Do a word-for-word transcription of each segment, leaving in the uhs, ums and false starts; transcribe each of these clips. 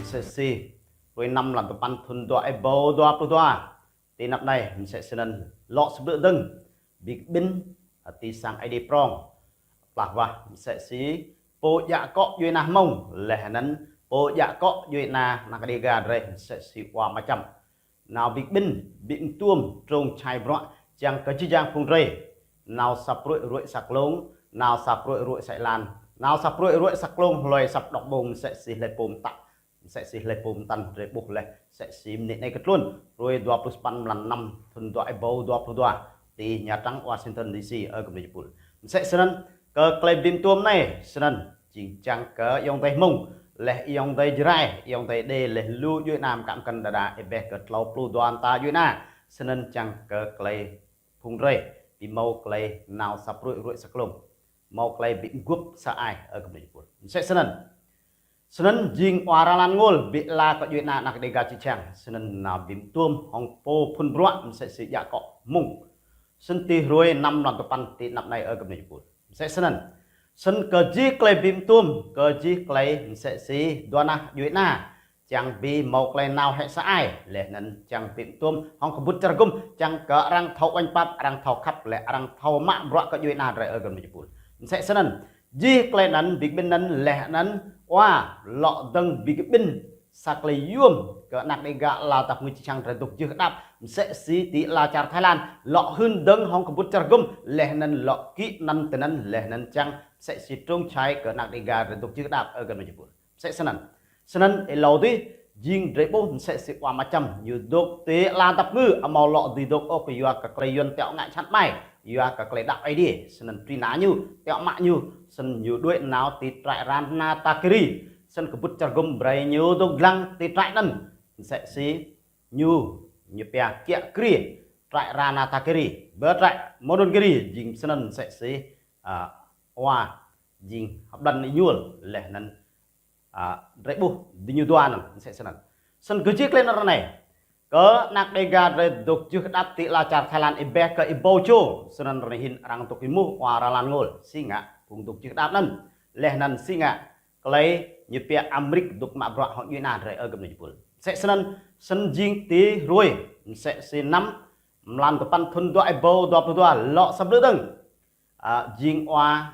Msĕ si hruê năm mlan dua păn thŭn dua êbâo dua pluh dua. Ti anăp anei msĕ snăn lŏ sa blư̆ dơ̆ng bi kƀĭn ti sang Aê Diê prŏng. Plah wah msĕ si pô djă kŏ djuê ana Hmông leh anăn pô djă kŏ djuê ana anak Đêga drei msĕ si Wa Mčăm. Nao bi kƀĭn, bi mtuôm trông čhai bruă čiăng kơ jih jang phung drei nao sa pruê̆ ruê̆ sa klông, nao sa pruê̆ ruê̆ sa êlan, nao sa pruê̆ ruê̆ sa klông hlue asăp đŏk ƀông msĕ si hlei pô mtă, msĕ si hlei pô mtăn drei ƀuh leh, msĕ si mnĭt anei kơ tluôn, hruê dua pluh sa păn mlan năm thŭn dua êbâo dua pluh dua, ti Nhà Trắng Washington D C, ơ găp ni jih pul. Msĕ snăn, kơ klei bi mtuôm anei, snăn, jing čiăng kơ ayŏng adei Hmông, leh ayŏng adei Jrai, ayŏng adei Êđê, leh lu djuê ana mkăn mkăn đa đa, êbeh kơ tlâo pluh dua mta djuê ana, snăn čiăng kơ klei phung drei, bi mâo klei nao sa pruê̆ ruê̆ sa klông, mâo klei bi mguôp sa ai, ơ găp ni jih pul. Msĕ snăn. Snăn jing Wa Ralan Ngôl bi ala kơ djuê ana anak Đêga čư̆ čhiăng, snăn nao bi mtuôm hŏng pô phŭn bruă msĕ si djă kŏ Hmông. Snăn ti hruê năm mlan dua păn ti anăp anei, ơ găp ni jih pul. Msĕ snăn. Snăn kơ jih klei bi mtuôm, kơ jih klei msĕ si dua nah djuê ana čiăng bi mâo klei nao hĕ sa ai, leh anăn čiăng bi mtuôm hŏng kbŭt čar hgŭm, čiăng kơ arăng thâo uêñ pap, arăng thâo khăp, leh arăng thâo mă bruă kơ djuê ana drei, ơ găp ni jih pul. Msĕ snăn, jih klei anăn bi kƀĭn anăn leh anăn Wa lŏ dơ̆ng bi kƀĭn sa klei yuôm kơ anak Đêga ala tăp ngư čư̆ čhiăng drei dôk jưh kđap msĕ si ti ala čar Thái Lan, lŏ hưn dơ̆ng hŏng kbŭt čar hgŭm, leh anăn lŏ kĭ anăn tinăn, leh anăn čiăng msĕ si trông čhai kơ anak Đêga drei dôk jưh kđap, ơ găp ni jih pul. Msĕ snăn. Snăn êlâo dih, jing drei ƀuh msĕ si Wa Mčăm, ñu dôk ti ala tăp ngư, amâo lŏ dưi dôk ôh kyua kơ klei yuăn tiŏ ngă čhăt ƀai, yua kơ klei đăo Aê Diê, snăn truy nã ñu, tiŏ mă ñu, snăn ñu đuĕ nao ti trại Ratanakiri, snăn kbŭt čar hgŭm brei ñu dôk dlăng ti trại anăn, msĕ si ñu, ñu pia kiă kriê, trại Ratanakiri, ƀơ trại Mondulkiri, jing snăn msĕ si, a, Wa, jing hblan êñuôl, leh anăn a, drei ƀuh, diñu dua anăn, msĕ snăn. Snăn kơ jih klei anăn ară anei. Kơ anak Đêga drei dôk jưh kđap ti ala čar Thái Lan êbeh kơ êbâo čô, snăn ară anei hĭn arăng dôk êmuh Wa Ralan Ngôl, si ngă phung dôk jưh kđap anăn. Leh anăn si ngă klei ñu pia Amêrik dôk mă bruă hŏng djuê ana drei, ơ găp ni jih pul. Msĕ snăn, snăn jing ti hruê, msĕ si năm mlan dua păn thŭn dua êbâo dua pluh dua, lŏ sa blư̆ dơ̆ng. A, jing Wa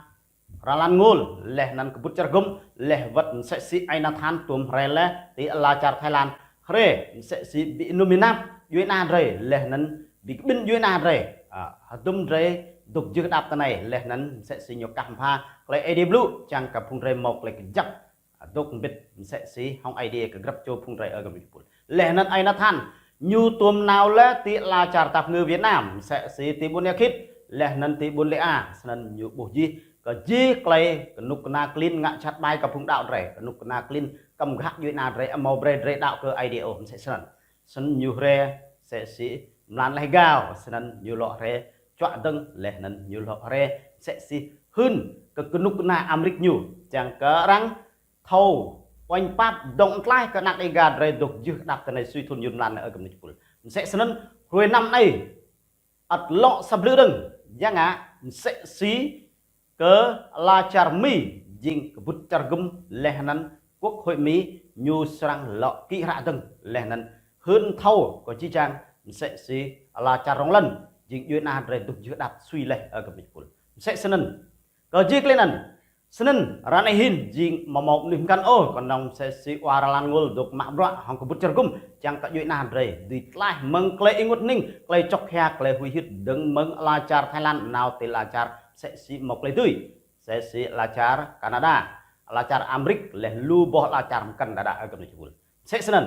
Ralan Ngôl, leh anăn kbŭt čar hgŭm, leh wăt msĕ si Ai Nathan tuôm hriê leh, ti ala čar Thái Lan, hriê, msĕ si bi ênŭm ênap, djuê ana drei, leh anăn bi kƀĭn djuê ana drei, a, hdŭm drei, dôk jưh kđap tinei, leh anăn msĕ si ñu kah mbha, klei Aê Diê blŭ, čiăng kơ phung drei mâo klei kjăp, a, dôk mbĭt, msĕ si hŏng Aê Diê kơ grăp čô phung drei, ơ găp ni jih pul. Leh anăn Ai Nathan, ñu tuôm nao leh ti ala čar tăp ngư Việt Nam, msĕ si ti ƀuôn Êa Khĭt, leh anăn ti ƀuôn Lê A, snăn ñu ƀuh jih, kơ jih klei, knŭk kna klin ngă čhăt ƀai kơ phung đăo drei, knŭk kna klin kăm ghă djuê ana drei, amâo brei drei đăo kơ Aê Diê ôh, msĕ snăn. Snăn ñu hriê, msĕ si mlan leh êgao, snăn ñu lŏ hriê, čuă dơ̆ng, leh anăn ñu lŏ hriê, msĕ si hưn, kơ knŭk kna Amêrik ñu, čiăng kơ arăng, thâo, uêñ pap, dŏng tlaih kơ anak Đêga drei dôk jưh kđap tinei sui thŭn yuăn mlan, ơ găp ni jih pul. Msĕ snăn, hruê năm anei, ăt lŏ sa blư̆ dơ̆ng, ya ngă, msĕ si, kơ ala čar Mi, jing kbŭt čar hgŭm, leh anăn, quốc hội Mi, ñu srăng lŏ kĭ hră dơ̆ng, leh anăn, hưn thâo, kơ jih jang, msĕ si, ala čar rŏng lăn, jing djuê ana drei dôk jưh kđap sui leh, ơ găp ni jih pul. Msĕ snăn, kơ jih klei anăn, Snăn, ară anei hĭn, jing amâo mâo mnuih mkăn ôh, knŏng msĕ si Wa Ralan Ngôl dôk mă bruă hŏng kbŭt čar hgŭm, čiăng kơ djuê ana drei, dưi tlaih mơ̆ng klei ênguôt hnĭng, klei čŏk hia, klei huĭ hyưt, dơ̆ng mơ̆ng ala čar Thái Lan, nao ti ala čar, msĕ si mâo klei dưi, msĕ si ala čar Canada, ala čar Amêrik, leh lu boh ala čar mkăn đa đa, ơ găp ni jih pul. Msĕ snăn,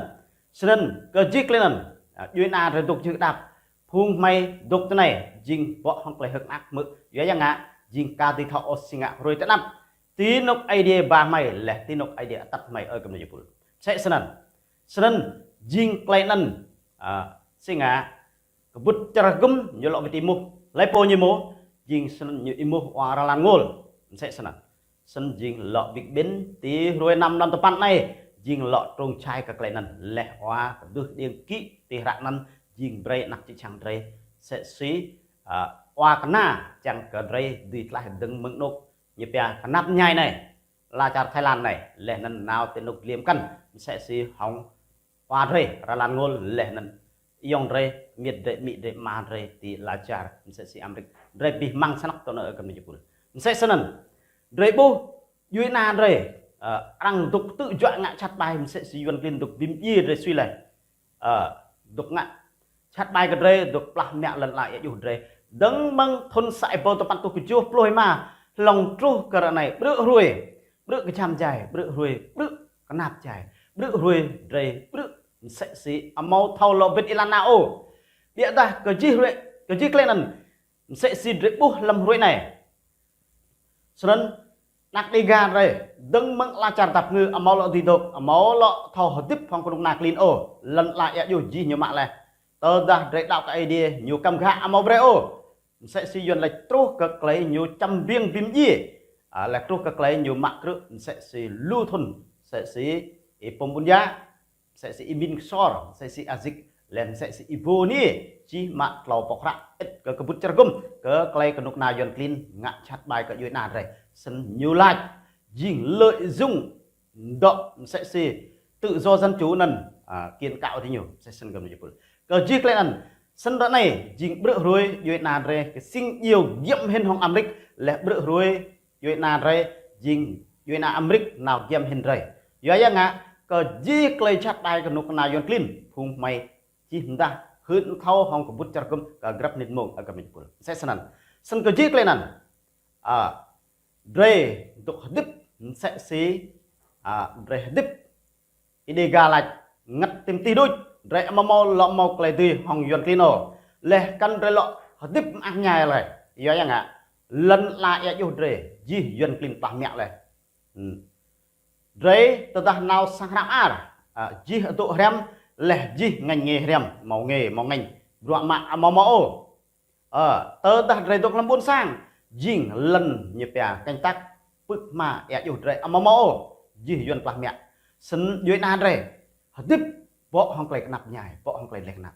snăn, kơ jih klei anăn, a, djuê ana drei dôk jưh kđap, phung hmei dôk tinei, jing bŏ hŏng klei hơ̆k mơak hmư̆, yua ya ngă, jing ka dưi thâo ôh si ngă hruê ti anăp. Ti anôk Aê Diê ba hmei, leh ti anôk Aê Diê atăt hmei, ơ găp ni jih pul. Msĕ snăn. Snăn, jing klei anăn, a, si ngă, kbŭt čar hgŭm, ñu lŏ wĭt êmuh, hlei pô ñu êmuh, jing snăn ñu êmuh Wa Ralan Ngôl, msĕ snăn. Snăn jing lŏ bi kƀĭn, ti hruê năm mlan dua păn anei, jing lŏ trông čhai kơ klei anăn, leh Wa kduh điêng kĭ, ti hră anăn, jing brei anak čư̆ čhiăng drei, msĕ si, a, Wa kna, čiăng kơ drei, dưi tlaih dơ̆ng mơ̆ng anôk, ñu pia knap mñai anei. ala čar Thái Lan anei, leh anăn nao ti anôk dliê mkăn, msĕ si hŏng wa drei, Ralan Ngôl, leh anăn ayŏng drei, amiêt drei, amĭ drei, ama drei ti ala čar, msĕ si Amêrik. Drei bi hmăng snăk tơ anăn ơ găp ni jih pul. Msĕ snăn, drei ƀuh, djuê ana drei, ơ, arăng dôk ktư̆ juă ngă jhat ƀai, msĕ si Yuăn klin dôk bi mdjiê drei sui leh. Ơ, dôk ngă jhat ƀai kơ drei, dôk plah mă lăn ala êa juh drei. Dơ̆ng mơ̆ng thŭn sa êbâo dua păn êtuh kjuh pluh êma, hlŏng truh kơ ară anei, ƀrư̆ hruê, ƀrư̆ kjham jai, ƀrư̆ hruê, ƀrư̆ knap jai, ƀrư̆ hruê, drei, ƀrư̆ msĕ si amâo thâo lŏ bĭt êlan nao ôh. Ƀiădah kơ jih hruê, kơ jih klei anăn, msĕ si drei ƀuh hlăm hruê anei. Snăn, anak Dega drei, dơ̆ng mơ̆ng ala čar dap ngư, amâo lŏ dưi dôk, amâo lŏ thâo hdĭp hŏng knŭk kna klin ôh, lăn ala êa juh jih ñu mă leh. Tơdah drei đăo kơ Aê Diê, ñu kăm ghă amâo brei ôh. Msĕ si Yuăn lač truh kơ klei ñu čăm biêng bi mdjiê. A, leh truh kơ klei ñu mă krư̆, msĕ si lu thŭn, msĕ si Y-Pum Ƀuôn Yă, msĕ si Y-Min Ksor, msĕ si Azik, leh msĕ si Y-Vô Niê, čih mă tlâo pŏk hră, ĭt kơ kbŭt čar gŭm, kơ klei knŭk kna Yuăn klin, ngă jhat ƀai kơ djuê ana drei. Snăn ñu lač, jing lợi dụng dŏ msĕ si tự do dân chủ anăn, a, kiện cáo diñu, msĕ snăn găp ni jih pul. Kơ jih klei anăn, snăn ară anei, jing ƀrư̆ hruê, djuê ana drei, ksing djiêu giăm hĭn hŏng Amêrik, leh ƀrư̆ hruê, djuê ana drei, jing djuê ana Amêrik nao giăm hĭn drei. Yua ya ngă, kơ jih klei jhat ƀai knŭk kna Yuăn klin, phung hmei čih mdah, hưn thâo hŏng kbŭt čar gŭm, kơ grăp mnĭt mmông, ơ găp ni jih pul. Msĕ snăn. Snăn kơ jih klei anăn. A, drei dôk hdĭp, msĕ si, a, drei hdĭp. Ih Dega lač, ngăt ti mtih đuč, drei amâo mâo lŏ mâo klei dưi hŏng Yuăn klin ôh. Leh kăn drei lŏ hdĭp mơak mñai leh. Yua ya ngă, lăn ala êa juh drei, jih Yuăn klin plah mă leh. Hmm. Drei tơdah nao sang hră mơar, a, jih adŭ hriăm, leh jih ngành nghề hriăm, mâo nghề, mâo ngành, bruă mă amâo mâo ôh. Ơ, tơdah drei dôk hlăm ƀuôn sang, jing lăn ñu pia kênh tắc, pưk hma êa juh drei amâo mâo ôh, jih Yuăn plah mă. Snăn djuê ana drei, hdĭp bŏ hŏng klei knap mñai, bŏ hŏng klei dleh knap.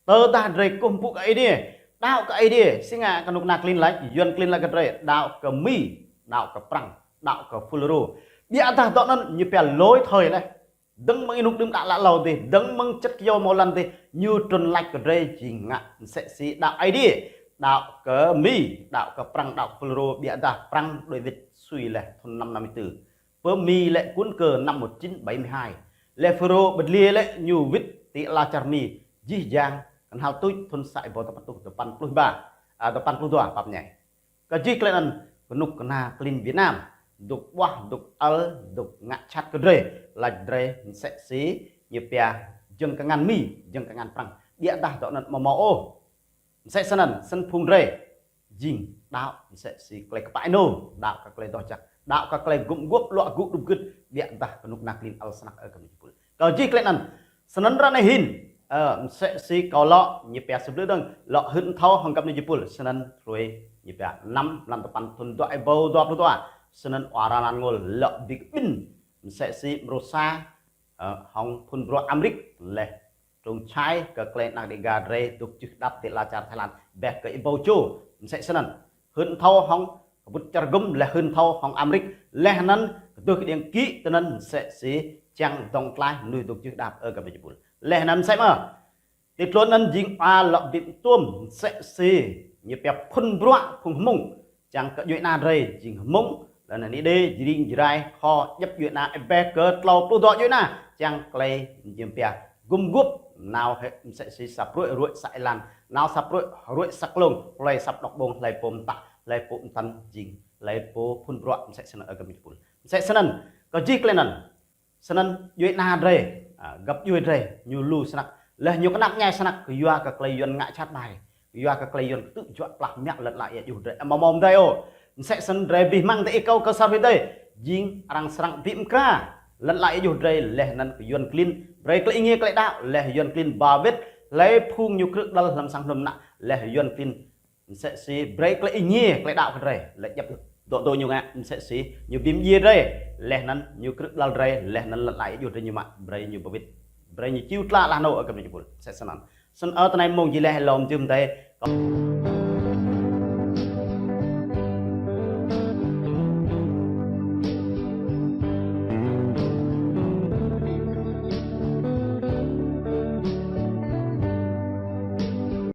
Tơdah drei kkuh mpŭ kơ Aê Diê, đăo kơ Aê Diê, si ngă knŭk kna klin lač, Yuăn klin lač kơ drei, đăo kơ Mi, đăo kơ Prăng, đăo kơ Fulro. Ƀiădah dŏ anăn ñu pia lôi thời leh. Dơ̆ng mơ̆ng ênuk đưm đă lă lâo dih, dơ̆ng mơ̆ng čăt kyâo mâo lăn dih, ñu trŭn lač kơ drei jing ngă msĕ si đăo Aê Diê, đăo kơ Mi, đăo kơ Prăng, đăo kơ Fulro, ƀiădah Prăng đuĕ wĭt sui leh thŭn năm năm tư. Pơ Mi lĕ cuốn cờ năm một chín bảy mươi hai. Leh Fulro ƀơdliê lĕ ñu wĭt ti ala čar Mi, jih jang knhal tuč thŭn sa êbâo dua păn êtuh dua păn pluh ba, a, dua păn pluh dua pap ñai. Kơ jih klei anăn knŭk kna klin Việt Nam, dôk ƀuah, dôk ăl, dôk ngă jhat kơ drei, lač drei msĕ si ñu pia jơ̆ng kngan Mi, jơ̆ng kngan Prăng. Ƀiădah dŏ anăn amâo mâo ôh. Msĕ snăn, snăn phung drei, jing đăo msĕ si klei kpă ênô, đăo kơ klei doh jăk, đăo kơ klei gŭm guôp luă gŭ đup gưt, ƀiădah knŭk kna klin ăl snăk ơ găp ni jih pul. Kơ jih klei anăn, snăn ară anei hĭn, ơ, msĕ si kâo lŏ, ñu pia sa blư̆ dơ̆ng, lŏ hưn thâo hŏng găp ni jih pul, snăn hruê, ñu pia năm mlan dua păn thŭn dua êbâo dua pluh dua, snăn wa Ralan Ngôl lŏ bi kƀĭn, msĕ si mrô sa, ơ, hŏng phŭn bruă Amêrik leh. Trông čhai kơ klei anak Dega drei dôk jưh đăp ti ala čar Thái Lan, bĕ kơ êbâo čô, msĕ snăn. Hưn thâo hŏng kbŭt čar gŭm leh hưn thâo hŏng Amêrik, leh anăn kdơ̆ng kđiêng kĭ tinăn msĕ si čiăng dŏng tlaih mnuih dôk jưh đăp ơ găp ni jih pul. Leh anăn msĕ mơh. Ti tluôn anăn jing wa lŏ bi mtuôm msĕ si ñu pia phŭn bruă phung Hmông. Čiăng kơ djuê ana drei jing Hmông, leh anăn Êđê, Jring, Jrai, Kho, djăp djuê ana êbeh kơ tlâo pluh dua djuê ana. Čiăng klei ñu pia gŭm guôp, nao hĕ msĕ si sa pruê̆ ruê̆ sa êlan, nao sa pruê̆ ruê̆ sa klông, hlei săp đŏk ƀông, hlei pô mtă, hlei pô mtăn jing, hlei pô phŭn bruă msĕ snăn ơ găp ni jih pul. Msĕ snăn, kơ jih klei anăn. Snăn djuê ana drei, a, găp djuê drei, ñu lu snăk. Leh ñu knap mñai snăk, kyua kơ klei Yuăn ngă jhat ƀai. Kyua kơ klei Yuăn ktư̆ juă plah mă lăn ala êa juh drei. Amâo mâo mdei ôh. Msĕ snăn drei bi hmăng ti ih kâo kơ sa hruê dih. Jing arăng srăng bi mkra lăn ala êa juh drei leh anăn kơ Yuăn klin. Brei klei êngiê klei đăo leh Yuăn klin ba wĭt. Hlei phung ñu krư̆ đăl hlăm sang hnŭm anăn. Leh Yuăn klin msĕ si brei klei êngiê klei đăo kơ drei, leh djăp dŏ dŏ ñu ngă, msĕ si ñu bi mdjiê drei, leh anăn ñu krư̆ đăl drei, leh anăn lăn ala êa juh drei ñu mă, brei ñu ba wĭt. Brei ñu čiu tla lah nô ơ găp ni jih pul. Msĕ snăn. Snăn ơ tinei mmông jih leh lŏ mjưh mdei.